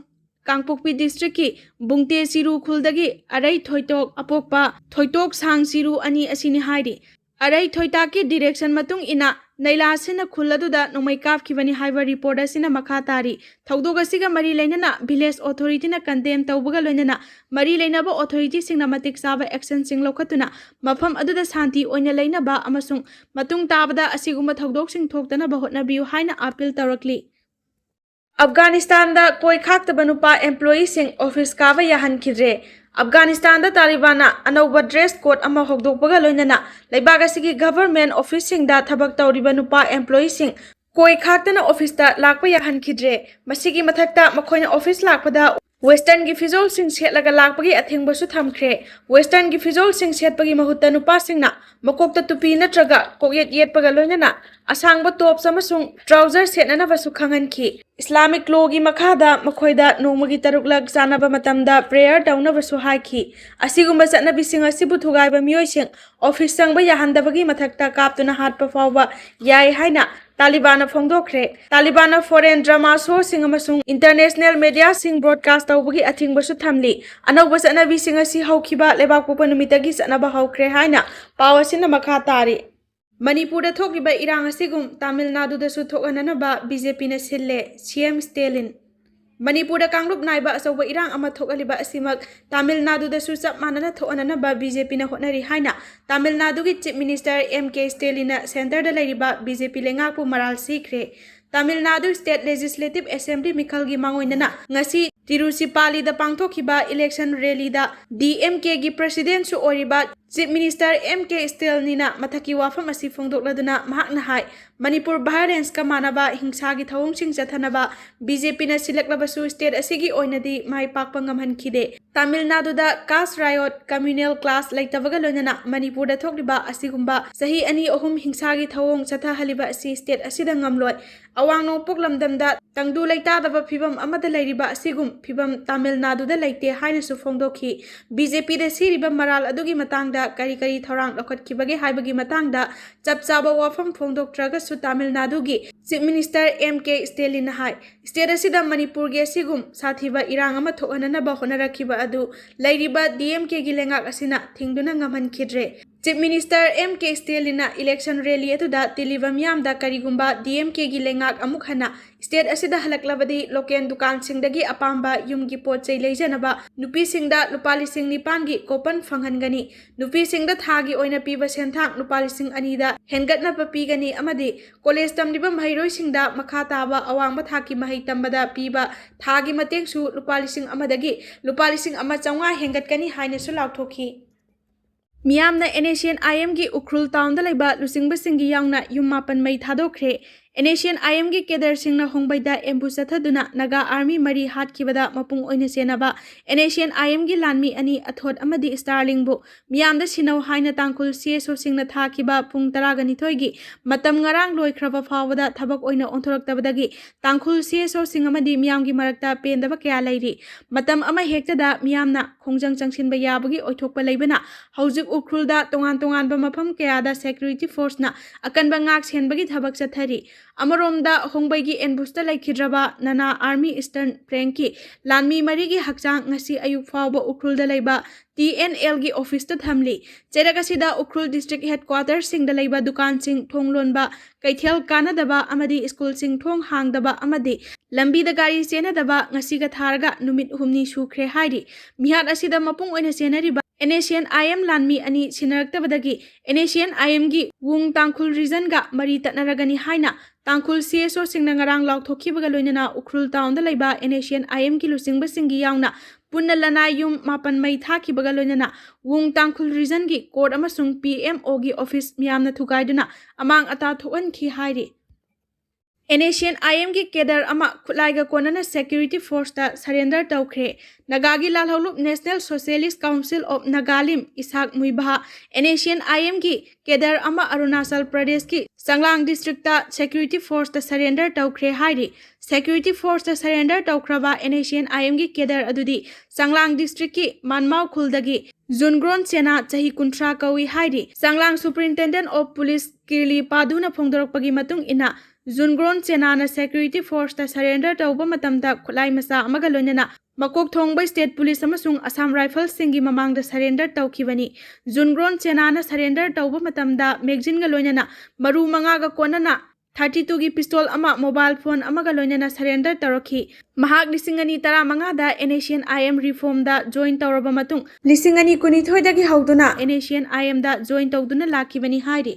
ꯀꯥꯡꯄꯣꯛꯄꯤ districtꯀꯤ ꯕꯨꯡꯇꯦ ꯆꯤꯔꯨ ꯈꯨꯜꯗꯒꯤ ꯑꯔꯩ ꯊꯣꯏꯇꯣꯛ ꯑꯄꯣꯛꯄ ꯊꯣꯏꯇꯣꯛ ꯁꯥꯡ ꯆꯤꯔꯨ ꯑꯅꯤ ꯑꯁꯤꯅꯤ ꯍꯥꯏꯔꯤ꯫ ꯑꯔꯩ ꯊꯣꯏꯇꯥꯛꯀꯤ direction ꯃꯇꯨꯡ ꯏꯟꯅ ꯅꯩꯂꯥꯁꯤꯟꯅ ꯈꯨꯜ ꯑꯗꯨꯗ ꯅꯣꯡꯃꯩ ꯀꯥꯞꯈꯤꯕꯅꯤ ꯍꯥꯏꯕ report ꯑꯁꯤꯅ ꯃꯈꯥ ꯇꯥꯔꯤ꯫ ꯊꯧꯗꯣꯛ ꯑꯁꯤꯒ ꯃꯔꯤ ꯂꯩꯅꯅ village authorityꯅ condemn ꯇꯧꯕꯒ ꯂꯣꯏꯅꯅ ꯃꯔꯤ ꯂꯩꯅꯕ authorityꯁꯤꯡꯅ ꯃꯇꯤꯛ ꯆꯥꯕ actionꯁꯤꯡ ꯂꯧꯈꯠꯇꯨꯅ ꯃꯐꯝ ꯑꯗꯨꯗ ꯁꯥꯟꯇꯤ ꯑꯣꯏꯅ ꯂꯩꯅꯕ ꯑꯃꯁꯨꯡ ꯃꯇꯨꯡ ꯇꯥꯕꯗ ꯑꯁꯤꯒꯨꯝꯕ ꯊꯧꯗꯣꯛꯁꯤꯡ ꯊꯣꯛꯇꯅꯕ ꯍꯣꯠꯅꯕꯤꯌꯨ ꯍꯥꯏꯅ appeal ꯇꯧꯔꯛꯂꯤ꯫ ꯑꯐꯒꯥꯅꯤꯁꯇꯥꯟꯗ ꯀꯣꯏ ꯈꯥꯛꯇꯕ ꯅꯨꯄꯥ employeeꯁꯤꯡ office ꯀꯥꯕ ꯌꯥꯍꯟꯈꯤꯗ꯭ꯔꯦ꯫ ꯑꯐꯒꯥꯅꯤꯁꯇꯥꯟꯗ ꯇꯥꯂꯤꯕꯥꯟꯅ ꯑꯅꯧꯕ dress code ꯑꯃ ꯍꯧꯗꯣꯛꯄꯒ ꯂꯣꯏꯅꯅ ꯂꯩꯕꯥꯛ ꯑꯁꯤꯒꯤ government officeꯁꯤꯡꯗ ꯊꯕꯛ ꯇꯧꯔꯤꯕ ꯅꯨꯄꯥ employeeꯁꯤꯡ ꯀꯣꯏ ꯈꯥꯛꯇꯅ officeꯇ ꯂꯥꯛꯄ ꯌꯥꯍꯟꯈꯤꯗ꯭ꯔꯦ꯫ ꯃꯁꯤꯒꯤ ꯃꯊꯛꯇ ꯃꯈꯣꯏꯅ office ꯂꯥꯛꯄꯗ westernꯒꯤ ꯐꯤꯖꯣꯜꯁꯤꯡ ꯁꯦꯠꯂꯒ ꯂꯥꯛꯄꯒꯤ ꯑꯊꯤꯡꯕꯁꯨ ꯊꯝꯈ꯭ꯔꯦ꯫ Westernꯒꯤ ꯐꯤꯖꯣꯜꯁꯤꯡ ꯁꯦꯠꯄꯒꯤ ꯃꯍꯨꯠꯇ ꯅꯨꯄꯥꯁꯤꯡꯅ ꯃꯀꯣꯛꯇ ꯇꯨꯄꯤ ꯅꯠꯇ꯭ꯔꯒ ꯀꯣꯛꯌꯦꯠ ꯌꯦꯠꯄꯒ ꯂꯣꯏꯅꯅ ꯑꯁꯥꯡꯕ tops ꯑꯃꯁꯨꯡ trouser ꯁꯦꯠꯅꯅꯕꯁꯨ ꯈꯪꯍꯟꯈꯤ꯫ Islamic lawꯒꯤ ꯃꯈꯥꯗ ꯃꯈꯣꯏꯗ ꯅꯣꯡꯃꯒꯤ ꯇꯔꯨꯛꯂꯛ ꯆꯥꯅꯕ ꯃꯇꯝꯗ prayer ꯇꯧꯅꯕꯁꯨ ꯍꯥꯏꯈꯤ꯫ ꯑꯁꯤꯒꯨꯝꯕ ꯆꯠꯅꯕꯤꯁꯤꯡ ꯑꯁꯤꯕꯨ ꯊꯨꯒꯥꯏꯕ ꯃꯤꯑꯣꯏꯁꯤꯡ office ꯆꯪꯕ ꯌꯥꯍꯟꯗꯕꯒꯤ ꯃꯊꯛꯇ ꯀꯥꯞꯇꯨꯅ ꯍꯥꯠꯄ ꯐꯥꯎꯕ ꯌꯥꯏ ꯍꯥꯏꯅ ꯇꯥꯂꯤꯕꯥꯟꯅ ꯐꯣꯡꯗꯣꯛꯈ꯭ꯔꯦ꯫ ꯇꯥꯂꯤꯕꯥꯟꯅ foreign drama showꯁꯤꯡ ꯑꯃꯁꯨꯡ international mediaꯁꯤꯡ broadcast ꯇꯧꯕꯒꯤ ꯑꯊꯤꯡꯕꯁꯨ ꯊꯝꯂꯤ꯫ ꯑꯅꯧꯕ ꯆꯠꯅꯕꯤꯁꯤꯡ ꯑꯁꯤ ꯍꯧꯈꯤꯕ ꯂꯩꯕꯥꯛꯄꯣꯛꯄ ꯅꯨꯃꯤꯠꯇꯒꯤ ꯆꯠꯅꯕ ꯍꯧꯈ꯭ꯔꯦ ꯍꯥꯏꯅ ꯄꯥꯎ ꯑꯁꯤꯅ ꯃꯈꯥ ꯇꯥꯔꯤ꯫ ꯃꯅꯤꯄꯨꯔꯗ ꯊꯣꯛꯂꯤꯕ ꯏꯔꯥꯡ ꯑꯁꯤꯒꯨꯝ ꯇꯥꯃꯤꯜ ꯅꯥꯗꯨꯗꯁꯨ ꯊꯣꯛꯍꯟꯅꯅꯕ BJPꯅ ꯁꯤꯜꯂꯦ, CM ꯁ꯭ꯇꯦꯂꯤꯟ꯫ ꯃꯅꯤꯄꯨꯔꯗ ꯀꯥꯡꯂꯨꯞ ꯅꯥꯏꯕ ꯑꯆꯧꯕ ꯏꯔꯥꯡ ꯑꯃ ꯊꯣꯛꯍꯜꯂꯤꯕ ꯑꯁꯤꯃꯛ ꯇꯥꯃꯤꯜ ꯅꯥꯗꯨꯗꯁꯨ ꯆꯞ ꯃꯥꯟꯅꯅ ꯊꯣꯛꯍꯟꯅꯅꯕ BJPꯅ ꯍꯣꯠꯅꯔꯤ ꯍꯥꯏꯅ ꯇꯥꯃꯤꯜ ꯅꯥꯗꯨꯒꯤ Chief Minister M K ꯁ꯭ꯇꯦꯂꯤꯟꯅ centreꯗ ꯂꯩꯔꯤꯕ BJP ꯂꯩꯉꯥꯛꯄꯨ ꯃꯔꯥꯜ ꯁꯤꯈ꯭ꯔꯦ꯫ Tamil Nadu State Legislative Assembly ꯃꯤꯈꯜꯒꯤ ꯃꯥꯡꯑꯣꯏꯅꯅ ꯉꯁꯤ ꯇꯤꯔꯨꯆꯤꯄꯥꯂꯤꯗ ꯄꯥꯡꯊꯣꯛꯈꯤꯕ election rallyꯗ D M Kꯒꯤ Presidentꯁꯨ ꯑꯣꯏꯔꯤꯕ Chief Minister M K Stalinꯅ ꯃꯊꯛꯀꯤ ꯋꯥꯐꯝ ꯑꯁꯤ ꯐꯣꯡꯗꯣꯛꯂꯗꯨꯅ ꯃꯍꯥꯛꯅ ꯍꯥꯏ, ꯃꯅꯤꯄꯨꯔ violenceꯀ ꯃꯥꯟꯅꯕ ꯍꯤꯡꯁꯥꯒꯤ ꯊꯧꯑꯣꯡꯁꯤꯡ ꯆꯠꯊꯅꯕ B J Pꯅ ꯁꯤꯜꯂꯛꯂꯕꯁꯨ state ꯑꯁꯤꯒꯤ ꯑꯣꯏꯅꯗꯤ ꯃꯥꯏ ꯄꯥꯛꯄ ꯉꯝꯍꯟꯈꯤꯗꯦ꯫ ꯇꯥꯃꯤꯜ ꯅꯥꯗꯨꯗ caste riot, communal clash ꯂꯩꯇꯕꯒ ꯂꯣꯏꯅꯅ ꯃꯅꯤꯄꯨꯔꯗ ꯊꯣꯛꯂꯤꯕ ꯑꯁꯤꯒꯨꯝꯕ ꯆꯍꯤ ꯑꯅꯤ ꯑꯍꯨꯝ ꯍꯤꯡꯁꯥꯒꯤ ꯊꯧꯑꯣꯡ ꯆꯠꯊꯍꯜꯂꯤꯕ ꯑꯁꯤ state ꯑꯁꯤꯗ ꯉꯝꯂꯣꯏ꯫ ꯑꯋꯥꯡ ꯅꯣꯡꯄꯣꯛ ꯂꯝꯗꯝꯗ ꯇꯪꯗꯨ ꯂꯩꯇꯥꯗꯕ ꯐꯤꯕꯝ ꯑꯃꯗ ꯂꯩꯔꯤꯕ ꯑꯁꯤꯒꯨꯝ ꯐꯤꯕꯝ ꯇꯥꯃꯤꯜ ꯅꯥꯗꯨꯗ ꯂꯩꯇꯦ ꯍꯥꯏꯅꯁꯨ ꯐꯣꯡꯗꯣꯛꯈꯤ꯫ B J Pꯗ ꯁꯤꯔꯤꯕ ꯃꯔꯥꯜ ꯑꯗꯨꯒꯤ ꯃꯇꯥꯡꯗ ꯀꯔꯤ ꯀꯔꯤ ꯊꯧꯔꯥꯡ ꯂꯧꯈꯠꯈꯤꯕꯒꯦ ꯍꯥꯏꯕꯒꯤ ꯃꯇꯥꯡꯗ ꯆꯞ ꯆꯥꯕ ꯋꯥꯐꯝ ꯐꯣꯡꯗꯣꯛꯇ꯭ꯔꯒꯁꯨ ꯇꯥꯃꯤꯜ ꯅꯥꯗꯨꯒꯤ Chief Minister M K Stalinꯅ ꯍꯥꯏ, state ꯑꯁꯤꯗ ꯃꯅꯤꯄꯨꯔꯒꯤ ꯑꯁꯤꯒꯨꯝ ꯁꯥꯊꯤꯕ ꯏꯔꯥꯡ ꯑꯃ ꯊꯣꯛꯍꯟꯅꯅꯕ ꯍꯣꯠꯅꯔꯛꯈꯤꯕ ꯑꯗꯨ ꯂꯩꯔꯤꯕ D M Kꯒꯤ ꯂꯩꯉꯥꯛ ꯑꯁꯤꯅ ꯊꯤꯡꯗꯨꯅ ꯉꯝꯍꯟꯈꯤꯗ꯭ꯔꯦ꯫ Chief Minister M K Stalinꯅ election rally ꯑꯗꯨꯗ ꯇꯤꯜꯂꯤꯕ ꯃꯤꯌꯥꯝꯗ ꯀꯔꯤꯒꯨꯝꯕ D M Kꯒꯤ ꯂꯩꯉꯥꯛ ꯑꯃꯨꯛ ꯍꯟꯅ state ꯑꯁꯤꯗ ꯍꯜꯂꯛꯂꯕꯗꯤ local ꯗꯨꯀꯥꯟꯁꯤꯡꯗꯒꯤ ꯑꯄꯥꯝꯕ ꯌꯨꯝꯒꯤ ꯄꯣꯠ ꯆꯩ ꯂꯩꯖꯅꯕ ꯅꯨꯄꯤꯁꯤꯡꯗ ꯂꯨꯄꯥ ꯂꯤꯁꯤꯡ ꯅꯤꯄꯥꯟꯒꯤ coupon ꯐꯪꯍꯟꯒꯅꯤ꯫ ꯅꯨꯄꯤꯁꯤꯡꯗ ꯊꯥꯒꯤ ꯑꯣꯏꯅ ꯄꯤꯕ ꯁꯦꯟꯊꯥꯡ ꯂꯨꯄꯥ ꯂꯤꯁꯤꯡ ꯑꯅꯤꯗ ꯍꯦꯟꯒꯠꯅꯕ ꯄꯤꯒꯅꯤ ꯑꯃꯗꯤ college ꯇꯝꯂꯤꯕ ꯃꯍꯩꯔꯣꯏꯁꯤꯡꯗ ꯃꯈꯥ ꯇꯥꯕ ꯑꯋꯥꯡꯕ ꯊꯥꯛꯀꯤ ꯃꯍꯩ ꯇꯝꯕꯗ ꯄꯤꯕ ꯊꯥꯒꯤ ꯃꯇꯦꯡꯁꯨ ꯂꯨꯄꯥ ꯂꯤꯁꯤꯡ ꯑꯃꯗꯒꯤ ꯂꯨꯄꯥ ꯂꯤꯁꯤꯡ ꯑꯃ ꯆꯥꯝꯃꯉꯥ ꯍꯦꯟꯒꯠꯀꯅꯤ ꯍꯥꯏꯅꯁꯨ ꯂꯥꯎꯊꯣꯛꯈꯤ꯫ ꯃꯤꯌꯥꯝꯅ N S C N I Mꯒꯤ Ukhrul townꯗ ꯂꯩꯕ ꯂꯨꯆꯤꯡꯕꯁꯤꯡꯒꯤ ꯌꯥꯎꯅ ꯌꯨꯝ ꯃꯥꯄꯟ ꯃꯩ ꯊꯥꯗꯣꯛꯈ꯭ꯔꯦ꯫ N S C N I Mꯒꯤ cadreꯁꯤꯡꯅ ꯍꯣꯡꯕꯩꯗ ambush ꯆꯠꯊꯗꯨꯅ Naga Army ꯃꯔꯤ ꯍꯥꯠꯈꯤꯕꯗ ꯃꯄꯨꯡ ꯑꯣꯏꯅ ꯆꯦꯟꯅꯕ N S C N I Mꯒꯤ ꯂꯥꯟꯃꯤ ꯑꯅꯤ ꯑꯊꯣꯠ ꯑꯃꯗꯤ Starlingꯕꯨ ꯃꯤꯌꯥꯝꯗ ꯁꯤꯟꯅꯧ ꯍꯥꯏꯅ ꯇꯥꯡꯈꯨꯜ C S Oꯁꯤꯡꯅ ꯊꯥꯈꯤꯕ ꯄꯨꯡ ꯇꯔꯥꯒ ꯅꯤꯊꯣꯏꯒꯤ ꯃꯇꯝ ꯉꯔꯥꯡ ꯂꯣꯏꯈ꯭ꯔꯕ ꯐꯥꯎꯕꯗ ꯊꯕꯛ ꯑꯣꯏꯅ ꯑꯣꯟꯊꯣꯔꯛꯇꯕꯗꯒꯤ ꯇꯥꯡꯈꯨꯜ C S Oꯁꯤꯡ ꯑꯃꯗꯤ ꯃꯤꯌꯥꯝꯒꯤ ꯃꯔꯛꯇ ꯄꯦꯟꯗꯕ ꯀꯌꯥ ꯂꯩꯔꯤ꯫ ꯃꯇꯝ ꯑꯃ ꯍꯦꯛꯇꯗ ꯃꯤꯌꯥꯝꯅ ꯈꯣꯡꯖꯪ ꯆꯪꯁꯤꯟꯕ ꯌꯥꯕꯒꯤ ꯑꯣꯏꯊꯣꯛꯄ ꯂꯩꯕꯅ ꯍꯧꯖꯤꯛ ꯎꯈ꯭ꯔꯨꯜꯗ ꯇꯣꯉꯥꯟ ꯇꯣꯉꯥꯟꯕ ꯃꯐꯝ ꯀꯌꯥꯗ security forceꯅ ꯑꯀꯟꯕ ꯉꯥꯛ ꯁꯦꯟꯕꯒꯤ ꯊꯕꯛ ꯆꯠꯊꯔꯤ꯫ ꯑꯃꯔꯣꯝꯗ ꯍꯣꯡꯕꯩꯒꯤ ambushꯇ ꯂꯩꯈꯤꯗ꯭ꯔꯕ Naga Army Eastern Flankꯀꯤ ꯂꯥꯟꯃꯤ ꯃꯔꯤꯒꯤ ꯍꯛꯆꯥꯡ ꯉꯁꯤ ꯑꯌꯨꯛ ꯐꯥꯎꯕ ꯎꯈ꯭ꯔꯨꯜꯗ ꯂꯩꯕ T N Lꯒꯤ officeꯇ ꯊꯝꯂꯤ꯫ ꯆꯩꯔꯛ ꯑꯁꯤꯗ ꯎꯈ꯭ꯔꯨꯜ district headquarterꯁꯤꯡꯗ ꯂꯩꯕ ꯗꯨꯀꯥꯟꯁꯤꯡ ꯊꯣꯡ ꯂꯣꯟꯕ, ꯀꯩꯊꯦꯜ ꯀꯥꯅꯗꯕ ꯑꯃꯗꯤ schoolꯁꯤꯡ ꯊꯣꯡ ꯍꯥꯡꯗꯕ ꯑꯃꯗꯤ ꯂꯝꯕꯤꯗ ꯒꯥꯔꯤ ꯆꯦꯟꯅꯗꯕ ꯉꯁꯤꯒ ꯊꯥꯔꯒ ꯅꯨꯃꯤꯠ ꯍꯨꯝꯅꯤ ꯁꯨꯈ꯭ꯔꯦ ꯍꯥꯏꯔꯤ꯫ ꯃꯤꯍꯥꯠ ꯑꯁꯤꯗ ꯃꯄꯨꯡ ꯑꯣꯏꯅ ꯆꯦꯟꯅꯔꯤꯕ NSCN-IM ꯂꯥꯟꯃꯤ ꯑꯅꯤ ꯁꯤꯟꯅꯔꯛꯇꯕꯗꯒꯤ NSCN-IMꯒꯤ ꯋꯨꯡ ꯇꯥꯡꯈꯨꯜ ꯔꯤꯖꯟꯒ ꯃꯔꯤ ꯇꯠꯅꯔꯒꯅꯤ ꯍꯥꯏꯅ ꯇꯥꯡꯈꯨꯜ CSOꯁꯤꯡꯅ ꯉꯔꯥꯡ ꯂꯥꯎꯊꯣꯛꯈꯤꯕꯒ ꯂꯣꯏꯅꯅ ꯎꯈ꯭ꯔꯨꯜ ꯇꯥꯎꯟꯗ ꯂꯩꯕ NSCN-IMꯒꯤ ꯂꯨꯆꯤꯡꯕꯁꯤꯡꯒꯤ ꯌꯥꯎꯅ ꯄꯨꯟꯅ ꯂꯅꯥꯏ ꯌꯨꯝ ꯃꯥꯄꯟ ꯃꯩ ꯊꯥꯈꯤꯕꯒ ꯂꯣꯏꯅꯅ ꯋꯨꯡ ꯇꯥꯡꯈꯨꯜ ꯔꯤꯖꯟꯒꯤ ꯀꯣꯔꯠ ꯑꯃꯁꯨꯡ PMOꯒꯤ ꯑꯣꯐꯤꯁ ꯃꯤꯌꯥꯝꯅ ꯊꯨꯒꯥꯏꯗꯨꯅ ꯑꯃꯥꯡ ꯑꯇꯥ ꯊꯣꯛꯍꯟꯈꯤ ꯍꯥꯏꯔꯤ꯫ NSCN-IMꯒꯤ ꯀꯦꯗꯔ ꯑꯃ ꯈꯨꯠꯂꯥꯏꯒ ꯀꯣꯟꯅꯅ ꯁꯦꯀ꯭ꯌꯨꯔꯤꯇꯤ ꯐꯣꯔꯁꯇ ꯁꯔꯦꯟꯗꯔ ꯇꯧꯈ꯭ꯔꯦ꯫ ꯅꯥꯒꯥꯒꯤ ꯂꯥꯜꯍꯧꯂꯨꯞ National Socialist Council of Nagalim Isak Muivah NSCN-IMꯒꯤ ꯀꯦꯗꯔ ꯑꯃ ꯑꯔꯨꯅꯥꯆꯜ ꯄ꯭ꯔꯗꯦꯁꯀꯤ ꯆꯥꯡꯂꯥꯡ ꯗꯤꯁꯇ꯭ꯔꯤꯛꯇ ꯁꯦꯀ꯭ꯌꯨꯔꯤꯇꯤ ꯐꯣꯔꯁꯇ ꯁꯔꯦꯟꯗꯔ ꯇꯧꯈ꯭ꯔꯦ ꯍꯥꯏꯔꯤ꯫ ꯁꯦꯀ꯭ꯌꯨꯔꯤꯇꯤ ꯐꯣꯔꯁꯇ ꯁꯔꯦꯟꯗꯔ ꯇꯧꯈ꯭ꯔꯕ NSCN-IMꯒꯤ ꯀꯦꯗꯔ ꯑꯗꯨꯗꯤ ꯆꯥꯡꯂꯥꯡ ꯗꯤꯁꯇ꯭ꯔꯤꯛꯀꯤ ꯃꯥꯟꯃꯥꯎ ꯈꯨꯜꯗꯒꯤ ꯖꯨꯟꯒ꯭ꯔꯣꯟ ꯆꯦꯅꯥ, ꯆꯍꯤ ꯀꯨꯟꯊ꯭ꯔꯥ, ꯀꯧꯏ ꯍꯥꯏꯔꯤ꯫ ꯆꯥꯡꯂꯥꯡ Superintendent of Police ꯀꯤꯔꯂꯤ ꯄꯥꯗꯨꯅ ꯐꯣꯡꯗꯣꯔꯛꯄꯒꯤ ꯃꯇꯨꯡ ꯏꯟꯅ, ꯖꯨꯟꯒ꯭ꯔꯣꯟ ꯆꯦꯅꯥꯅ ꯁꯦꯀ꯭ꯌꯨꯔꯤꯇꯤ ꯐꯣꯔꯁꯇ ꯁꯔꯦꯟꯗꯔ ꯇꯧꯕ ꯃꯇꯝꯗ ꯈꯨꯠꯂꯥꯏ ꯃꯆꯥ ꯑꯃꯒ ꯂꯣꯏꯅꯅ ꯃꯀꯣꯛ ꯊꯣꯡꯕ ꯁ꯭ꯇꯦꯠ ꯄꯨꯂꯤꯁ ꯑꯃꯁꯨꯡ ꯑꯁꯥꯝ ꯔꯥꯏꯐꯜꯁꯤꯡꯒꯤ ꯃꯃꯥꯡꯗ ꯁꯔꯦꯟꯗꯔ ꯇꯧꯈꯤꯕꯅꯤ꯫ ꯖꯨꯟꯒ꯭ꯔꯣꯟ ꯆꯦꯅꯥꯅ ꯁꯔꯦꯟꯗꯔ ꯇꯧꯕ ꯃꯇꯝꯗ ꯃꯦꯒꯖꯤꯟꯒ ꯂꯣꯏꯅꯅ ꯃꯔꯨ ꯃꯉꯥꯒ ꯀꯣꯟꯅꯅ thirty twoꯒꯤ ꯄꯤꯁꯇꯣꯜ ꯑꯃ, ꯃꯣꯕꯥꯏꯜ ꯐꯣꯟ ꯑꯃꯒ ꯂꯣꯏꯅꯅ ꯁꯔꯦꯟꯗꯔ ꯇꯧꯔꯛꯈꯤ꯫ ꯃꯍꯥꯛ ꯂꯤꯁꯤꯡ ꯑꯅꯤ ꯇꯔꯥꯃꯉꯥꯗ NSCN-IM ꯔꯤꯐꯣꯔꯝꯗ ꯖꯣꯏꯟ ꯇꯧꯔꯕ ꯃꯇꯨꯡ, ꯂꯤꯁꯤꯡ ꯑꯅꯤ ꯀꯨꯟꯅꯤꯊꯣꯏꯗꯒꯤ ꯍꯧꯗꯨꯅ NSCN-IMꯗ ꯖꯣꯏꯟ ꯇꯧꯗꯨꯅ ꯂꯥꯛꯈꯤꯕꯅꯤ ꯍꯥꯏꯔꯤ꯫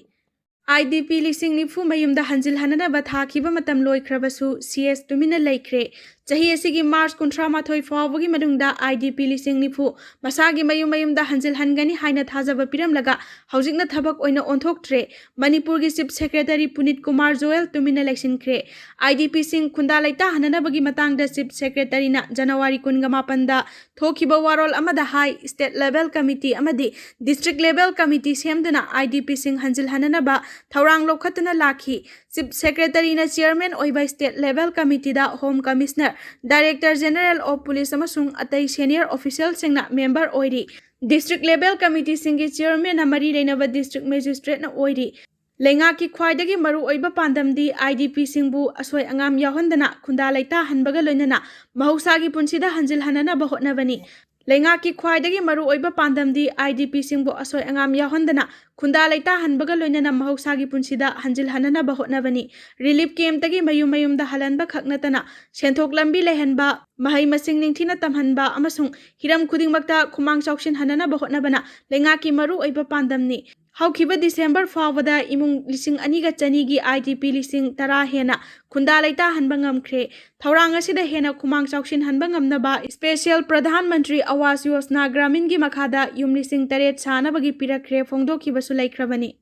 IDP ꯂꯤꯁꯤꯡ ꯅꯤꯐꯨ ꯃꯌꯨꯝꯗ ꯍꯟꯖꯤꯜꯍꯟꯅꯅꯕ ꯊꯥꯈꯤꯕ ꯃꯇꯝ ꯂꯣꯏꯈ꯭ꯔꯕꯁꯨ, CS ꯇꯨꯃꯤꯟꯅ ꯂꯩꯈ꯭ꯔꯦ꯫ ꯆꯍꯤ ꯑꯁꯤꯒꯤ ꯃꯥꯔꯆ ꯀꯨꯟꯊ꯭ꯔꯥ ꯃꯥꯊꯣꯏ ꯐꯥꯎꯕꯒꯤ ꯃꯅꯨꯡꯗ IDP ꯂꯤꯁꯤꯡ ꯅꯤꯐꯨ ꯃꯁꯥꯒꯤ ꯃꯌꯨꯝ ꯃꯌꯨꯝꯗ ꯍꯟꯖꯤꯜꯍꯟꯒꯅꯤ ꯍꯥꯏꯅ ꯊꯥꯖꯕ ꯄꯤꯔꯝꯂꯒ, ꯍꯧꯖꯤꯛꯅ ꯊꯕꯛ ꯑꯣꯏꯅ ꯑꯣꯟꯊꯣꯛꯇ꯭ꯔꯦ꯫ ꯃꯅꯤꯄꯨꯔꯒꯤ ꯆꯤꯐ ꯁꯦꯀ꯭ꯔꯦꯇꯔꯤ ꯄꯨꯅꯤꯠ ꯀꯨꯃꯥꯔ ꯖꯣꯌꯦꯜ ꯇꯨꯃꯤꯟꯅ ꯂꯩꯁꯤꯟꯈ꯭ꯔꯦ꯫ IDPꯁꯤꯡ ꯈꯨꯟꯗꯥ ꯂꯩꯇꯥꯍꯟꯅꯅꯕꯒꯤ ꯃꯇꯥꯡꯗ ꯆꯤꯐ ꯁꯦꯀ꯭ꯔꯦꯇꯔꯤꯅ ꯖꯅꯋꯥꯔꯤ ꯀꯨꯟꯒ ꯃꯥꯄꯟꯗ ꯊꯣꯛꯈꯤꯕ ꯋꯥꯔꯣꯜ ꯑꯃꯗ ꯍꯥꯏ, ꯁ꯭ꯇꯦꯠ ꯂꯦꯚꯦꯜ ꯀꯃꯤꯇꯤ ꯑꯃꯗꯤ ꯗꯤꯁꯇ꯭ꯔꯤꯛ ꯂꯦꯚꯦꯜ ꯀꯃꯤꯇꯤ ꯁꯦꯝꯗꯨꯅ IDPꯁꯤꯡ ꯍꯟꯖꯤꯜꯍꯟꯅꯅꯕ ꯊꯧꯔꯥꯡ ꯂꯧꯈꯠꯇꯨꯅ ꯂꯥꯛꯈꯤ꯫ ꯆꯤꯐ ꯁꯦꯀ꯭ꯔꯦꯇꯔꯤꯅ ꯆꯤꯌꯔꯃꯦꯟ ꯑꯣꯏꯕ ꯁ꯭ꯇꯦꯠ ꯂꯦꯚꯦꯜ ꯀꯃꯤꯇꯤꯗ home commissioner, director general of police ꯑꯃꯁꯨꯡ ꯑꯇꯩ ꯁꯦꯅꯤꯌꯔ ꯑꯣꯐꯤꯁꯤꯌꯦꯜꯁꯤꯡꯅ ꯃꯦꯝꯕꯔ ꯑꯣꯏꯔꯤ꯫ ꯗꯤꯁꯇ꯭ꯔꯤꯛ ꯂꯦꯚꯦꯜ ꯀꯃꯤꯇꯤꯁꯤꯡꯒꯤ ꯆꯤꯌꯔꯃꯦꯟꯅ ꯃꯔꯤ ꯂꯩꯅꯕ ꯗꯤꯁꯇ꯭ꯔꯤꯛ ꯃꯦꯖꯤꯁꯇ꯭ꯔꯦꯠꯅ ꯑꯣꯏꯔꯤ꯫ ꯂꯩꯉꯥꯛꯀꯤ ꯈ꯭ꯋꯥꯏꯗꯒꯤ ꯃꯔꯨꯑꯣꯏꯕ ꯄꯥꯟꯗꯝꯗꯤ IDPꯁꯤꯡꯕꯨ ꯑꯁꯣꯏ ꯑꯉꯥꯝ ꯌꯥꯎꯍꯟꯗꯅ ꯈꯨꯟꯗꯥ ꯂꯩꯇꯥꯍꯟꯕꯒ ꯂꯣꯏꯅꯅ ꯃꯍꯧꯁꯥꯒꯤ ꯄꯨꯟꯁꯤꯗ ꯍꯟꯖꯤꯜꯍꯟꯅꯅꯕ ꯍꯣꯠꯅꯕꯅꯤ꯫ ꯂꯩꯉꯥꯛꯀꯤ ꯈ꯭ꯋꯥꯏꯗꯒꯤ ꯃꯔꯨꯑꯣꯏꯕ ꯄꯥꯟꯗꯝꯗꯤ IDPꯁꯤꯡꯕꯨ ꯑꯁꯣꯏ ꯑꯉꯥꯝ ꯌꯥꯎꯍꯟꯗꯅ ꯈꯨꯟꯗꯥ ꯂꯩꯇꯥꯍꯟꯕꯒ ꯂꯣꯏꯅꯅ ꯃꯍꯧꯁꯥꯒꯤ ꯄꯨꯟꯁꯤꯗ ꯍꯟꯖꯤꯜꯍꯟꯅꯅꯕ ꯍꯣꯠꯅꯕꯅꯤ꯫ ꯔꯤꯂꯤꯐ ꯀꯦꯝꯞꯇꯒꯤ ꯃꯌꯨꯝ ꯃꯌꯨꯝꯗ ꯍꯜꯍꯟꯕ ꯈꯛ ꯅꯠꯇꯅ ꯁꯦꯟꯊꯣꯛ ꯂꯝꯕꯤ ꯂꯩꯍꯟꯕ, ꯃꯍꯩ ꯃꯁꯤꯡ ꯅꯤꯡꯊꯤꯅ ꯇꯝꯍꯟꯕ ꯑꯃꯁꯨꯡ ꯍꯤꯔꯝ ꯈꯨꯗꯤꯡꯃꯛꯇ ꯈꯨꯃꯥꯡ ꯆꯥꯎꯁꯤꯟꯍꯟꯅꯅꯕ ꯍꯣꯠꯅꯕꯅ ꯂꯩꯉꯥꯛꯀꯤ ꯃꯔꯨꯑꯣꯏꯕ ꯄꯥꯟꯗꯝꯅꯤ꯫ ꯍꯧꯈꯤꯕ ꯗꯤꯁꯦꯝꯕꯔ ꯐꯥꯎꯕꯗ ꯏꯃꯨꯡ ꯂꯤꯁꯤꯡ ꯑꯅꯤꯒ ꯆꯅꯤꯒꯤ IDP ꯂꯤꯁꯤꯡ ꯇꯔꯥ ꯍꯦꯟꯅ ꯈꯨꯟꯗꯥ ꯂꯩꯇꯥꯍꯟꯕ ꯉꯝꯈ꯭ꯔꯦ꯫ ꯊꯧꯔꯥꯡ ꯑꯁꯤꯗ ꯍꯦꯟꯅ ꯈꯨꯃꯥꯡ ꯆꯥꯎꯁꯤꯟꯍꯟꯕ ꯉꯝꯅꯕ Special ꯄ꯭ꯔꯙꯥꯟ ꯃꯟꯇ꯭ꯔꯤ ꯑꯋꯥꯁ ꯌꯣꯖꯅꯥ ꯒ꯭ꯔꯥꯃꯤꯟꯒꯤ ꯃꯈꯥꯗ ꯌꯨꯝ ꯂꯤꯁꯤꯡ ꯇꯔꯦꯠ ꯁꯥꯅꯕꯒꯤ ꯄꯤꯔꯛꯈ꯭ꯔꯦ ꯐꯣꯡꯗꯣꯛꯈꯤꯕꯁꯨ ꯂꯩꯈ꯭ꯔꯕꯅꯤ꯫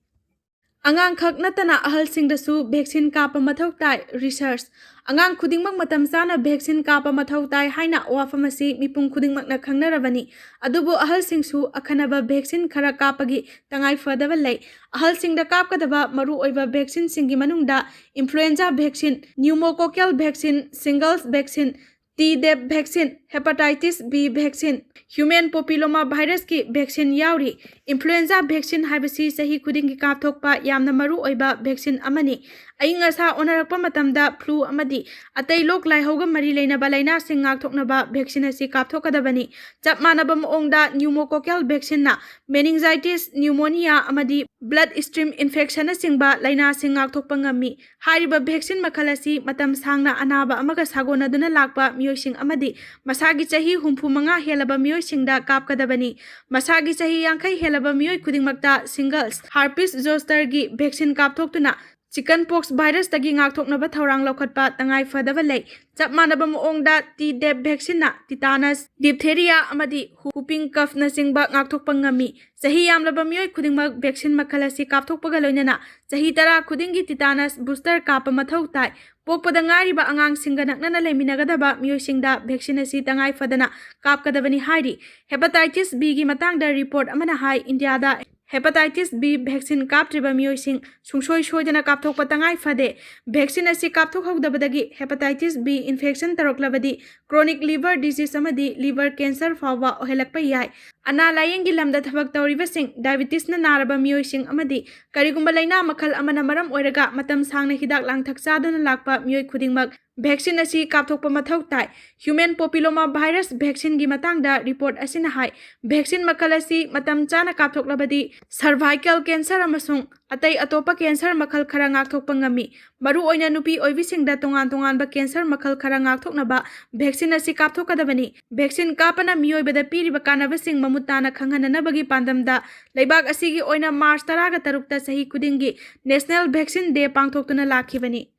ꯑꯉꯥꯡꯈꯛ ꯅꯠꯇꯅ ꯑꯍꯜꯁꯤꯡꯗꯁꯨ ꯚꯦꯛꯁꯤꯟ ꯀꯥꯞꯄ ꯃꯊꯧ ꯇꯥꯏ꯫ ꯔꯤꯁꯔꯁ꯫ ꯑꯉꯥꯡ ꯈꯨꯗꯤꯡꯃꯛ ꯃꯇꯝ ꯆꯥꯅ ꯚꯦꯛꯁꯤꯟ ꯀꯥꯞꯄ ꯃꯊꯧ ꯇꯥꯏ ꯍꯥꯏꯅ ꯋꯥꯐꯝ ꯑꯁꯤ ꯃꯤꯄꯨꯝ ꯈꯨꯗꯤꯡꯃꯛꯅ ꯈꯪꯅꯔꯕꯅꯤ꯫ ꯑꯗꯨꯕꯨ ꯑꯍꯜꯁꯤꯡꯁꯨ ꯑꯈꯟꯅꯕ ꯚꯦꯛꯁꯤꯟ ꯈꯔ ꯀꯥꯞꯄꯒꯤ ꯇꯉꯥꯏ ꯐꯗꯕ ꯂꯩ꯫ ꯑꯍꯜꯁꯤꯡꯗ ꯀꯥꯞꯀꯗꯕ ꯃꯔꯨꯑꯣꯏꯕ ꯚꯦꯛꯁꯤꯟꯁꯤꯡꯒꯤ ꯃꯅꯨꯡꯗ influenza vaccine, pneumococcal vaccine, shingles vaccine, Tdap vaccine, hepatitis B vaccine, human papilloma virusꯀꯤ vaccine ꯌꯥꯎꯔꯤ꯫ Influenza vaccine ꯍꯥꯏꯕꯁꯤ ꯆꯍꯤ ꯈꯨꯗꯤꯡꯒꯤ ꯀꯥꯞꯊꯣꯛꯄ ꯌꯥꯝꯅ ꯃꯔꯨ ꯑꯣꯏꯕ vaccine ꯑꯃꯅꯤ꯫ ꯑꯏꯪ ꯑꯁꯥ ꯑꯣꯟꯅꯔꯛꯄ ꯃꯇꯝꯗ flu ꯑꯃꯗꯤ ꯑꯇꯩ ꯂꯣꯛ ꯂꯥꯏꯍꯧꯒ ꯃꯔꯤ ꯂꯩꯅꯕ ꯂꯥꯏꯅꯥꯁꯤꯡ ꯉꯥꯛꯊꯣꯛꯅꯕ vaccine ꯑꯁꯤ ꯀꯥꯞꯊꯣꯛꯀꯗꯕꯅꯤ꯫ ꯆꯞ ꯃꯥꯟꯅꯕ ꯃꯑꯣꯡꯗ pneumococcal vaccineꯅ meningitis, pneumonia ꯑꯃꯗꯤ bloodstream infectionꯅꯆꯤꯡꯕ ꯂꯥꯏꯅꯥꯁꯤꯡ ꯉꯥꯛꯊꯣꯛꯄ ꯉꯝꯃꯤ꯫ ꯍꯥꯏꯔꯤꯕ vaccine ꯃꯈꯜ ꯑꯁꯤ ꯃꯇꯝ ꯁꯥꯡꯅ ꯑꯅꯥꯕ ꯑꯃꯒ ꯁꯥꯒꯣꯟꯅꯗꯨꯅ ꯂꯥꯛꯄ ꯃꯤꯑꯣꯏꯁꯤꯡ ꯑꯃꯗꯤ ꯃꯁꯥꯒꯤ ꯆꯍꯤ ꯍꯨꯝꯐꯨ ꯃꯉꯥ ꯍꯦꯜꯂꯕ ꯃꯤꯑꯣꯏꯁꯤꯡꯗ ꯀꯥꯞꯀꯗꯕꯅꯤ꯫ ꯃꯁꯥꯒꯤ ꯆꯍꯤ ꯌꯥꯡꯈꯩ ꯍꯦꯜꯂꯕ ꯃꯤꯑꯣꯏ ꯈꯨꯗꯤꯡꯃꯛꯇ shingles, herpes zosterꯒꯤ vaccine ꯀꯥꯞꯊꯣꯛꯇꯨꯅ chicken pox virusꯇꯒꯤ ꯉꯥꯛꯊꯣꯛꯅꯕ ꯊꯧꯔꯥꯡ ꯂꯧꯈꯠꯄ ꯇꯉꯥꯏ ꯐꯗꯕ ꯂꯩ꯫ ꯆꯞ ꯃꯥꯟꯅꯕ ꯃꯑꯣꯡꯗ Tdap vaccineꯅ tetanus, diphtheria ꯑꯃꯗꯤ whooping coughꯅꯆꯤꯡꯕ ꯉꯥꯛꯊꯣꯛꯄ ꯉꯝꯃꯤ꯫ ꯆꯍꯤ ꯌꯥꯝꯂꯕ ꯃꯤꯑꯣꯏ ꯈꯨꯗꯤꯡꯃꯛ vaccine ꯃꯈꯜ ꯑꯁꯤ ꯀꯥꯞꯊꯣꯛꯄꯒ ꯂꯣꯏꯅꯅ ꯆꯍꯤ ꯇꯔꯥ ꯈꯨꯗꯤꯡꯒꯤ tetanus booster ꯀꯥꯞꯄ ꯃꯊꯧ ꯇꯥꯏ꯫ ꯄꯣꯛꯄꯗ ꯉꯥꯏꯔꯤꯕ ꯑꯉꯥꯡꯁꯤꯡꯒ ꯅꯛꯅꯅ ꯂꯩꯃꯤꯟꯅꯒꯗꯕ ꯃꯤꯑꯣꯏꯁꯤꯡꯗ vaccine ꯑꯁꯤ ꯇꯉꯥꯏ ꯐꯗꯅ ꯀꯥꯞꯀꯗꯕꯅꯤ ꯍꯥꯏꯔꯤ꯫ Hepatitis Bꯒꯤ ꯃꯇꯥꯡꯗ report ꯑꯃꯅ ꯍꯥꯏ, ꯏꯟꯗꯤꯌꯥꯗ hepatitis B vaccine ꯀꯥꯞꯇ꯭ꯔꯤꯕ ꯃꯤꯑꯣꯏꯁꯤꯡ ꯁꯨꯡꯁꯣꯏ ꯁꯣꯏꯗꯅ ꯀꯥꯞꯊꯣꯛꯄ ꯇꯉꯥꯏ ꯐꯗꯦ꯫ Vaccine ꯑꯁꯤ ꯀꯥꯞꯊꯣꯛꯍꯧꯗꯕꯗꯒꯤ hepatitis B infection ꯇꯧꯔꯛꯂꯕꯗꯤ chronic liver disease ꯑꯃꯗꯤ liver cancer ꯐꯥꯎꯕ ꯑꯣꯏꯍꯜꯂꯛꯄ ꯌꯥꯏ꯫ ꯑꯅꯥ ꯂꯥꯌꯦꯡꯒꯤ ꯂꯝꯗ ꯊꯕꯛ ꯇꯧꯔꯤꯕꯁꯤꯡ, diabetesꯅ ꯅꯥꯔꯕ ꯃꯤꯑꯣꯏꯁꯤꯡ ꯑꯃꯗꯤ ꯀꯔꯤꯒꯨꯝꯕ ꯂꯥꯏꯅꯥ ꯃꯈꯜ ꯑꯃꯅ ꯃꯔꯝ ꯑꯣꯏꯔꯒ ꯃꯇꯝ ꯁꯥꯡꯅ ꯍꯤꯗꯥꯛ ꯂꯥꯡꯊꯛ ꯆꯥꯗꯨꯅ ꯂꯥꯛꯄ ꯃꯤꯑꯣꯏ ꯈꯨꯗꯤꯡꯃꯛ ꯚꯦꯛꯁꯤꯟ ꯑꯁꯤ ꯀꯥꯞꯊꯣꯛꯄ ꯃꯊꯧ ꯇꯥꯏ꯫ Human papilloma virus ꯚꯦꯛꯁꯤꯟꯒꯤ ꯃꯇꯥꯡꯗ ꯔꯤꯄꯣꯔꯠ ꯑꯁꯤꯅ ꯍꯥꯏ, ꯚꯦꯛꯁꯤꯟ ꯃꯈꯜ ꯑꯁꯤ ꯃꯇꯝ ꯆꯥꯅ ꯀꯥꯞꯊꯣꯛꯂꯕꯗꯤ cervical cancer ꯑꯃꯁꯨꯡ ꯑꯇꯩ ꯑꯇꯣꯞꯄ ꯀꯦꯟꯁꯔ ꯃꯈꯜ ꯈꯔ ꯉꯥꯛꯊꯣꯛꯄ ꯉꯝꯃꯤ꯫ ꯃꯔꯨꯑꯣꯏꯅ ꯅꯨꯄꯤ ꯑꯣꯏꯕꯤꯁꯤꯡꯗ ꯇꯣꯉꯥꯟ ꯇꯣꯉꯥꯟꯕ ꯀꯦꯟꯁꯔ ꯃꯈꯜ ꯈꯔ ꯉꯥꯛꯊꯣꯛꯅꯕ ꯚꯦꯛꯁꯤꯟ ꯑꯁꯤ ꯀꯥꯞꯊꯣꯛꯀꯗꯕꯅꯤ꯫ ꯚꯦꯛꯁꯤꯟ ꯀꯥꯞꯄꯅ ꯃꯤꯑꯣꯏꯕꯗ ꯄꯤꯔꯤꯕ ꯀꯥꯟꯅꯕꯁꯤꯡ ꯃꯃꯨꯠ ꯇꯥꯅ ꯈꯪꯍꯟꯅꯅꯕꯒꯤ ꯄꯥꯟꯗꯝꯗ ꯂꯩꯕꯥꯛ ꯑꯁꯤꯒꯤ ꯑꯣꯏꯅ ꯃꯥꯔꯆ ꯇꯔꯥꯒ ꯇꯔꯨꯛꯇ ꯆꯍꯤ ꯈꯨꯗꯤꯡꯒꯤ National Vaccine Day ꯄꯥꯡꯊꯣꯛꯇꯨꯅ ꯂꯥꯛꯈꯤꯕꯅꯤ꯫